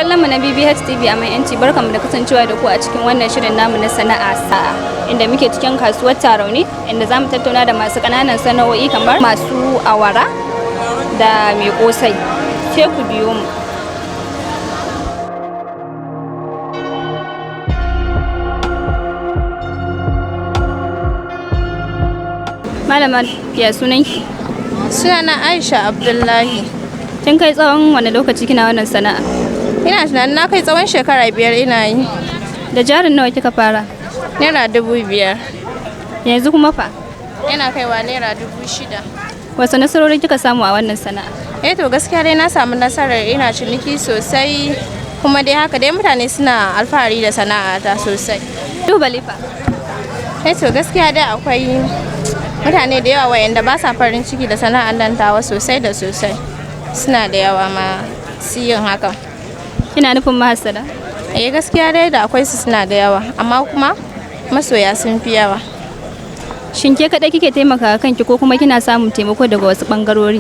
Kallon mu na BBH TV a mai yanci, barkanmu da kasancewa da ku a cikin wannan shirin namu na sana'a sa'a, inda muke cikin kasuwar Tarauni, inda zamu tattauna da masu ƙananan sana'o'i kamar masu awara da mai kosai. Sai ku biyo mu. Malama, ya sunanki? Sunana Aisha Abdullahi. Kin kai tsawon wani lokaci kina wannan sana'a? Ina tunanin na kai tsawon shekara 5 ina yi. Da jarin nawa kika fara? Naira 5,000. Yanzu kuma fa? Yana kaiwa naira 6,000. Wasu nasarori kika samu a wannan sana'a? Eh to, gaskiya dai na samu nasarar ina ciniki sosai, kuma dai haka dai mutane suna alfahari da sana'ata sosai. Kalubale fa? Eh to, gaskiya dai akwai mutane da yawa wayanda ba sa farin ciki da sana'ar nan tawa sosai da sosai. Suna da yawa ma su yin hakan. Kina nufin mahassada? Eh, gaskiya dai da akwai su, suna da yawa, amma kuma masoya sun fi yawa. Shin ke kaɗai kike taimaka kanki ko kuma kina samun taimako daga wasu ɓangarori?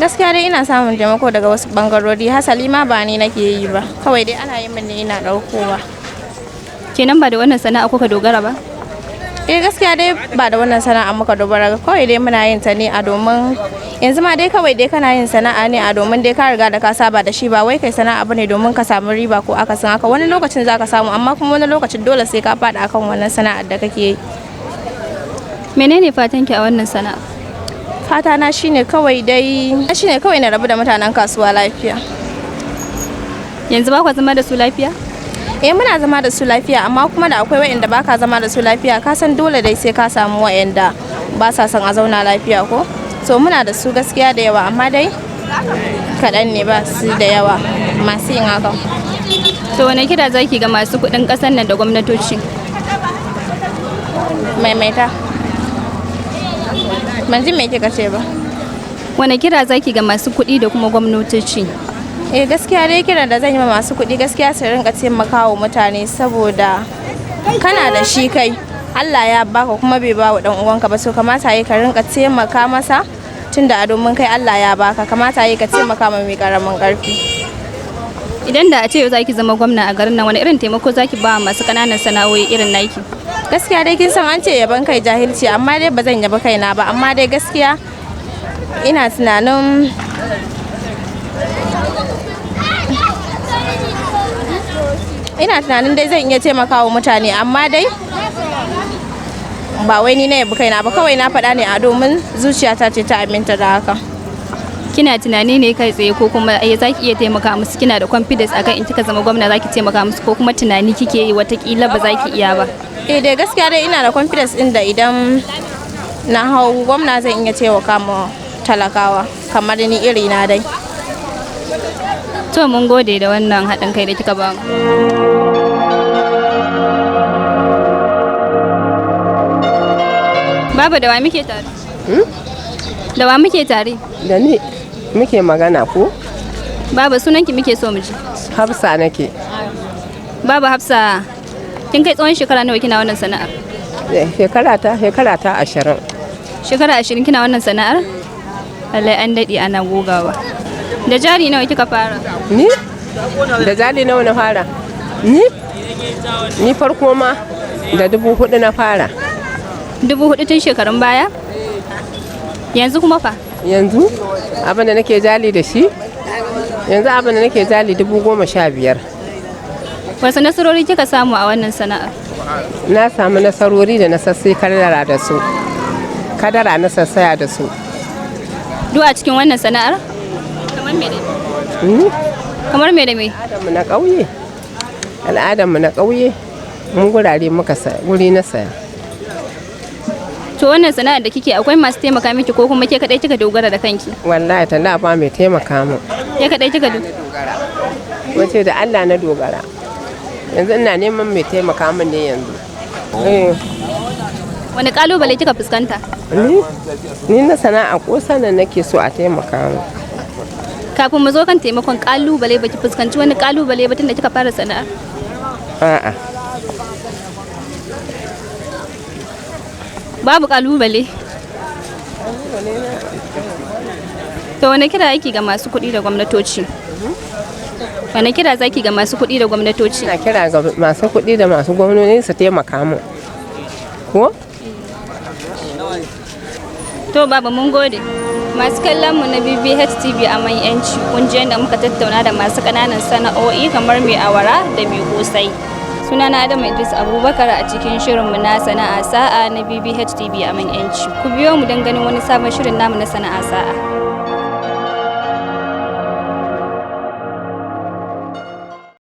Gaskiya dai ina samun taimako daga wasu bangarori, hasali ma ba ni nake yi ba, kawai dai ana yi min ne ina ɗaukowa. Kenan ba da wannan sana'a kuka dogara ba? Eh, gaskiya dai ba da wannan sana'a muka dogara ba, kawai dai muna yin ta ne a domin yanzu ma dai kawai dai kana yin sana'a ne a domin dai ka riga da ka saba da shi, ba wai kai sana'a bane domin ka samu riba ko akasin haka. Wani lokacin zaka samu, amma kuma wani lokacin dole sai ka faɗa akan wannan sana'ar da kake yi. Menene fatan ki a wannan sana'a? Fata na shine kawai dai shine kawai na rabu da mutanen kasuwa lafiya. Yanzu ba kwa zama da su lafiya? Eh, muna zama da su lafiya, amma kuma da akwai waɗanda baka zama da su lafiya. Ka san dole dai sai ka samu waɗanda ba sa son a zauna lafiya ko. So muna da su gaskiya da yawa, amma dai kaɗan ne, ba su da yawa masu yin hakan. To, wane kira zaki ga masu kuɗin ƙasar nan da gwamnatoci? Maimaita, ban ji me kika ce ba. Wane kira zaki ga masu kuɗi da kuma gwamnatoci? Eh, gaskiya dai kiran da zan yi ma masu kuɗi, gaskiya su rinka taimakawa mutane, saboda kana da shi kai Allah ya baka kuma bai ba wa dan uwanka ba, so kamata yi ka rinka taimaka masa, tunda a domin kai Allah ya baka, kamata yi ka taimaka ma mai karamin karfi. Idan da a ce yau zaki zama gwamna a garin nan, wani irin taimako zaki ba masu ƙananan sana'o'i irin naki? Gaskiya dai kin san an ce yaban kai jahilci, amma dai ba zan yabi kaina ba, amma dai gaskiya ina tunanin dai zan iya taimakawa mutane, amma dai ba wai ni na yabi kaina ba, kawai na faɗa ne a domin zuciyata ce ta aminta da haka. Kina tunani ne kai tsaye ko kuma ai zaki iya taimaka musu, kina da confidence akan in kika zama gwamna zaki taimaka musu, ko kuma tunani kike yi watakila ba zaki iya ba? Eh dai, gaskiya dai ina da confidence din da idan na hau gwamna zan iya taimaka ma talakawa kamar ni iri na dai. To, mun gode da wannan haɗin kai da kika ba mu. Baba, da wa muke tare? Da wa muke tare? Da ni muke magana ko? Baba, sunanki muke so mu ji. Hafsa nake. Baba Hafsa, kin kai tsawon shekara nawa kina wannan sana'ar? Shekara ta 20. Shekara 20 kina wannan sana'ar? Lallai an daɗe ana gogawa. Da jari nawa kika fara? Ni? Da jari nawa na fara? Ni? Ni farko ma da 4,000 na fara. 4,000 tun shekarun baya? Yanzu kuma fa? Yanzu abin da nake jali da shi? Yanzu abin da nake jali 15,000. Wasu nasarori kika samu a wannan sana'ar? Na samu nasarori da na sassai kadara da su. Kadara na sassaya da su. Duk a cikin wannan sana'ar? Kamar me da me? Kamar me da me? Al'adarmu na ƙauye. Al'adarmu na ƙauye. Mun gurare muka saya, guri na saya. To, wannan sana'ar da kike, akwai masu taimaka miki ko kuma ke kadai kika dogara da kanki? Wallahi tana ba mai taimaka mu. Ke kadai kika dogara? Wace da Allah na dogara. Yanzu ina neman mai taimaka min ne yanzu. Eh. Wani kalubale kika fuskanta? Ni na sana'a ko sanan nake so a taimaka min. Kafin mu zo kan taimakon, kalubale, baki fuskanci wani kalubale ba tunda kika fara sana'a? A'a. Babu kalubale. To, wani kira yake ga masu kuɗi da gwamnatoci? Wani kira zaki ga masu kuɗi da gwamnatoci? Ina kira ga masu kuɗi da masu gwamnoni su taimaka mu. Ko? To baba, mun gode. Masu kallon mu na BBH TV a man yanci, kungiyar da muka tattauna da masu ƙananan sana'o'i kamar mai awara da mai kosai. Sunana Adamu Idris Abubakar a cikin shirinmu na sana'a sa'a na BBH TV a man yanci. Ku biyo mu don ganin wani sabon shirin namu na sana'a sa'a.